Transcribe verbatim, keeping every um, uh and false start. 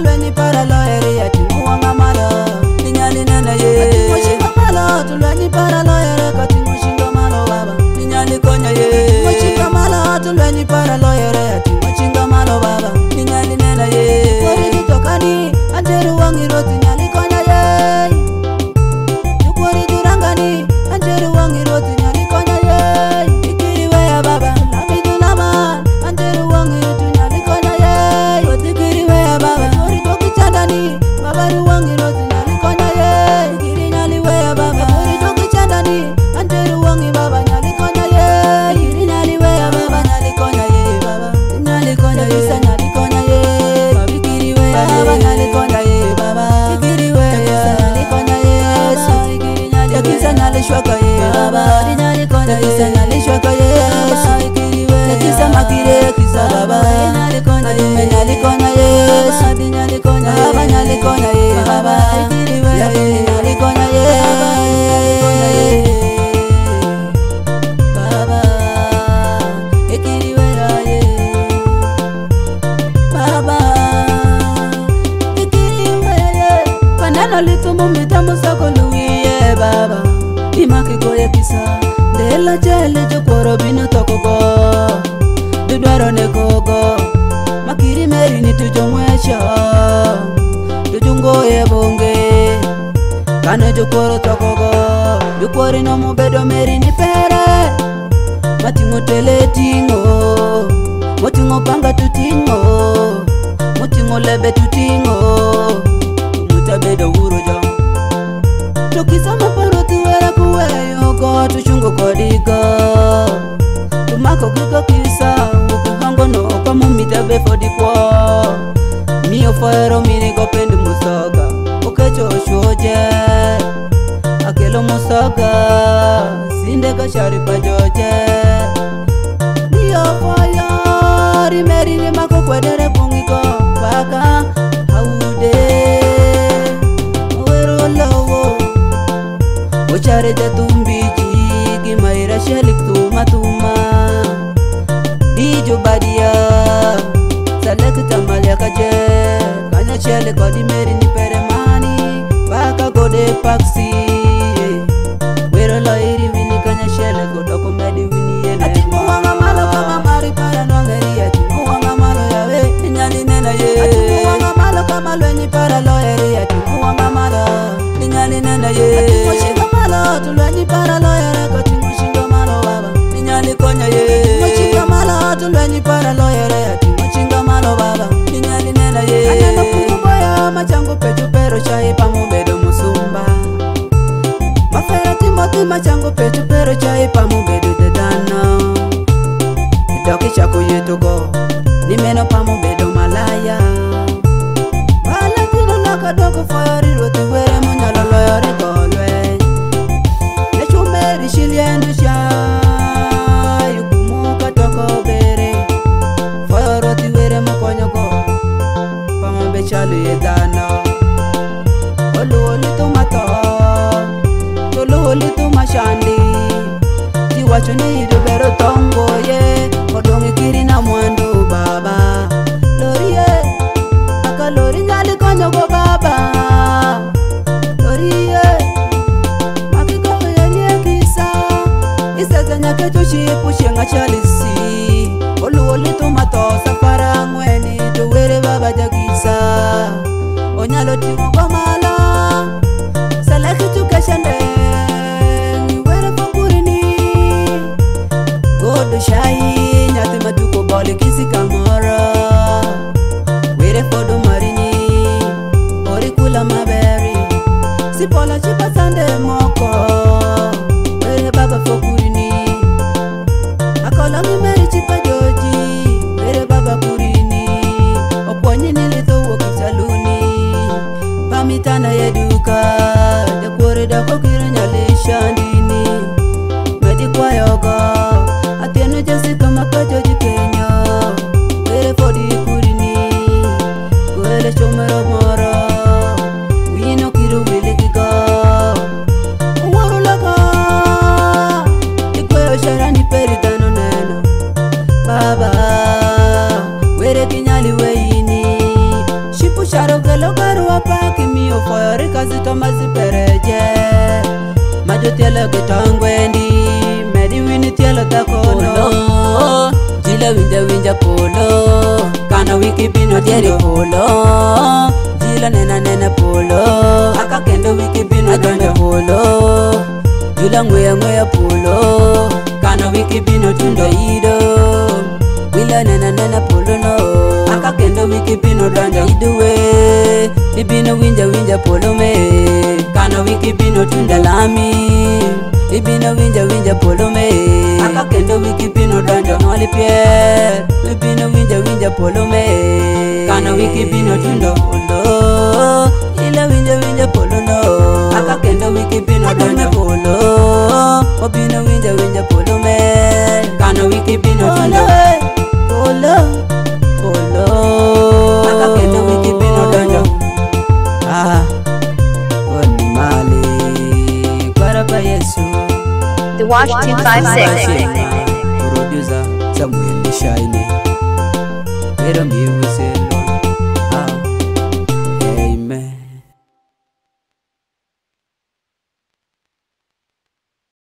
Lweny para loere ya ting'o wang'a malo, inyal inena ye. Ating'o cing'a malo, to lweny para loere ka ting'o cing'a malo baba, inyal ikonya ye. Ating'o cing'a malo, to lweny para loere ya ting'o cing'a malo baba, inyal inena ye. Kweri jitokani, anteru wang'i Ruoth inyal ikonya ye. Jukweri jurangani, anteru wang'i Ruoth inyal ikonya ye. Ikiri weya baba, lami julama, anteru wang'i Ruoth inyal ikonya ye. Ruoth ikiri weya baba, kweri joki chandani, baba ru wang'i Ruoth inyal ikonya ye. Ikiri inyal weya baba, kweri joki chandani, anteru wang'i baba inyal ikonya ye. Ikiri inyal weya baba, inyal ikonya ye baba. Inyal ikonya ye, Yesu inyal ikonya ye. Baba ikiri weya, Baba inyal ikonya ye, Baba ikiri weya, Yesu inyal ikonya ye. Baba ikiri inyal, Yesu inyal shwaka ye, Baba inyal ikonya ye. Yesu inyal shwaka ye, Baba ikiri weya. Yesu makire kisa, Baba inyal ikonya ye, inyal ikonya ye. Baba inyal ikonya ye, Baba inyal ikonya ye, Baba ikiri weya, inyal ikonya ye. Baba ikiri weya ye. Baba ikiri weya ye. Kaneno lithumu mitamu soko luwiye baba, imaki goye kisa. Ndela jele jokworo bino tokogo, dudwaro nekogo. Makiri meri ni tujo ng'wecho, tujo ngoye bonge. Kane jokworo tokogo, jokwori no mubedo meri ni pere. Mating'o tele ting'o, moting'o panga to ting'o, moting'o lebe to ting'o. Muta bedo uro jo. To kisa ma paro tuwera kuweyo go, to chungo kodigo. To mako gigo kisa, wuki hongo no, kamo mita be fodi kwo. Miyo fero mini go pend musoga, okecho shoje. Akelo musoga, sinde ka shari pa joje. Miyo fayari meri ni mako kwedere bungi go baka haude. Owero lowo, ochare ja tumbi ji, gi maira shelik tuma tuma. Dijo badia, salek tamalia kaje, kanya shelik kodi meri ni pere mani, baka gode paksi. Wero lo iri wini kanya shele go doko medi wini yene. Ating'o wang'a malo kama mari para nwang'eri, ating'o wang'a malo yawe, inyal inena ye. Ating'o wang'a malo kama lweny para loeri, ating'o wang'a malo, inyal inena ye. Ating'o cing'a malo, to lweny para loeri, ka ting'o cing'a malo baba, inyal ikonya ye. Ating'o cing'a malo, to lweny para loeri, ating'o cing'a malo baba, inyal inena ye. Aneno kuku boya machango pecho pero chai pamo bedo musumba. Mafera Timothy machango pecho pero chai pamo bedo de dhano. Idoki chako yeto go, ni meno pamo bedo malaya. Bala kino laka doko fayori Ruoth were monyalo loyore golwe. Ne chumeri shiliendu cha, yukumu katoko bere. Fayori Ruoth were mokonyo go, pamo be chalo ye dhano. Oluwo litho matho, to luwo litho machandi. Iwacho ni idobero tongo ye, odong' ikiri na mwandu baba. Lorie, aka lori nyali konyo go baba. Lorie, maki koko ye nie kisa. Iseza nyake to chipu chieng' achal isi. Oluwo litho matho safara ang'weni, to were baba jagisa. Onyalo ting'o go malo. Salaki tuke shende, were fokurini. Godo shayi, nyathi matuko boli kisi kamoro. Were fodo marini, ori kula maberi. Sipola chipa sande moko, were baba fokurini. Akolo ng'i meri chipa joji, were baba kurini. Okwonyi ni litho wuok e saluni. Pamitana ye duka, jakuore dako kiro nyali shandini. Medi kwayo go, athieno Jessica ma pa joji kenyo. Were fodi kurini, kwele chomero moro. Wino kiro wili gi go. Uworo loko, ikweyo sharani peri dhano neno. Baba, were kinyali weyini. Shipu sharo Fori ka zito ma zi pereje. Ma jo tielo ki tongwendi. Medi wini tielo ta kono. Polo. Jila winja winja polo. Kana wiki bino tielo polo. Jila nena nena polo. Aka kendo wiki bino donjo polo. Jila ngweya ngweya polo. Kana wiki bino tundo ido. Wila nena nena polo no. Aka kendo wiki bino donjo iduwe. Bibino winja winja polo me. Kana wiki bino tundo lami. Bibino winja winja polo me. Aka kendo wiki bino donjo noli pie. Bibino winja winja polo me. Kana wiki bino tundo polo. Ila winja winja polo no. Aka kendo wiki bino donjo polo. Obino winja winja polo me. Kana wiki bino tundo. Polo, polo. Aka kendo wiki bino donjo. Ah, oni mali. Kwara pa Yesu. The Wash two five six. Producer Samuel Shine. Pero mi wuse